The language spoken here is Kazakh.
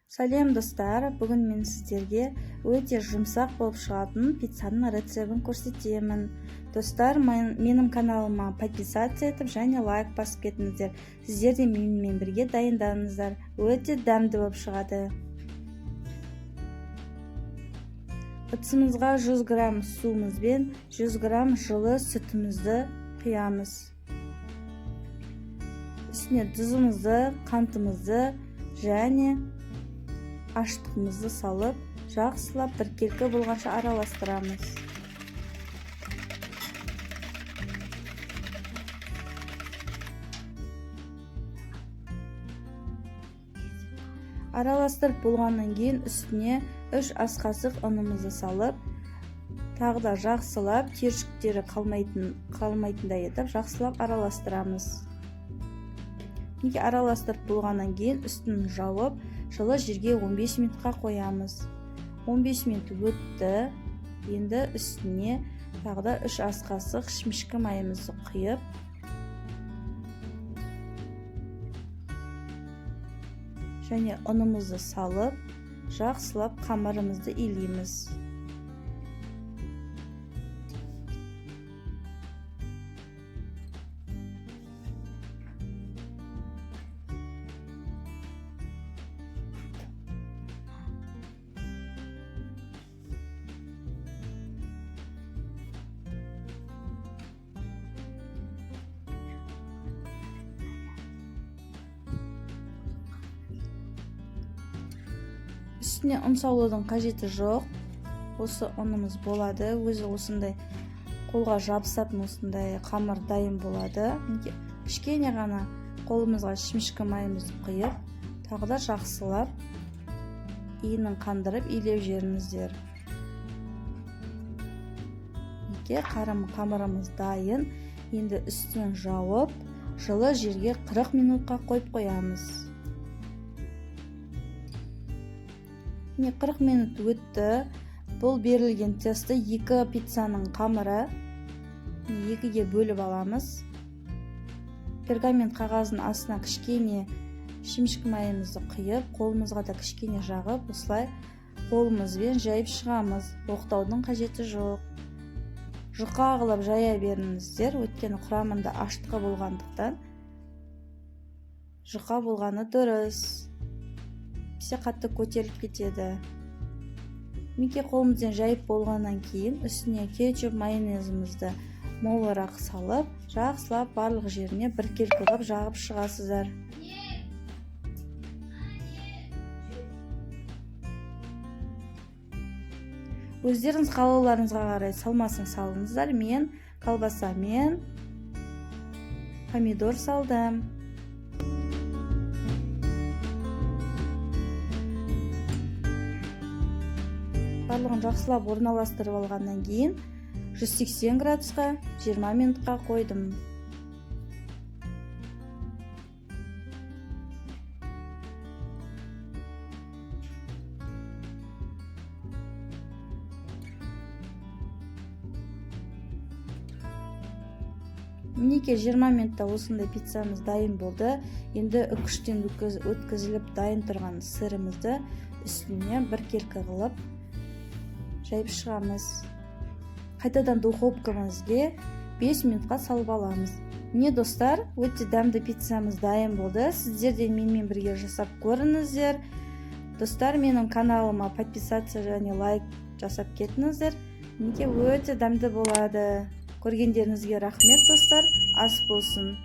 Сәлем, достар! Бүгін мен сіздерге өте жұмсақ болып шығатын пиццаның рецебін көрсетемін. Достар, менің каналыма подписаться етіп және лайк басып кетіңіздер. Сіздер де менімен бірге дайындаңыздар. Өте дәмді болып шығады. Ыдысымызға 100 грамм суымыз бен 100 грамм жылы сүтімізді құямыз. Үстіне тұзымызды, қантымызды және ашытқымызды салып, жақсылап біркелкі болғанша араластырамыз. Араластырып болғаннан кейін үстіне 3 ас қасық ұнымызды салып, тағы да жақсылап түйіршіктері қалмайтындай етіп жақсылап араластырамыз. Неге араластырып болғаннан кейін үстін жауып, жылы жерге 15 минутқа қоямыз. 15 минут өтті. Енді үстіне тағы да 3 ас қасық шімішкі майымызды құйып, және ұнымызды салып, жақсылап қамырымызды илейміз. Үстіне ұн салудың қажеті жоқ. Осы ұнымыз болады. Өзі осындай қолға жабысатын осындай қамыр дайын болады. Кішкене ғана қолымызға шімішкі майымызды құйып, тағы да жақсылап иінін қандырып илеп жіберіңіздер. Мінекей, қамырымыз дайын. Енді үстін жауып, жылы жерге 40 минутқа қойып қоямыз. Міне, 40 минут өтті. Бұл берілген тесті 2 пиццаның қамыры екіге бөліп аламыз. Пергамент қағазының астына кішкене шімішкі майымызды құйып, қолымызға да кішкене жағып, осылай қолымызбен жайып шығамыз. Оқтаудың қажеті жоқ. Жұқа қылып жая беріңіздер, өйткені құрамында ашытқы болғандықтан жұқа болғаны дұрыс. Пісе қатты көтеріліп кетеді. Мінекей, қолымызбен жайып болғаннан кейін үстіне кетчуп, майонезімізді молырақ салып, жақсылап барлық жеріне біркелкі қылып жағып шығасыздар. Өздеріңіз қалауларыңызға қарай салмасын салыңыздар. Мен колбаса мен помидор салдым. Барлығын жақсылап орналастырып алғаннан кейін 180 градусқа 20 минутқа қойдым. Мінекей, 20 минутта осындай пиццамыз дайын болды. Енді үкіштен өткізіліп дайын тұрған сырымызды үстіне біркелкі қылып жайып шығамыз. Қайтадан духовкамызге 5 минутқа салып аламыз. Міне, достар, өте дәмді пиццамыз дайын болды. Сіздер де менімен бірге жасап көріңіздер. Достар, менің каналыма подписаться және лайк жасап кетіңіздер. Мінекей, өте дәмді болады. Көргендеріңізге рахмет, достар. Ас болсын.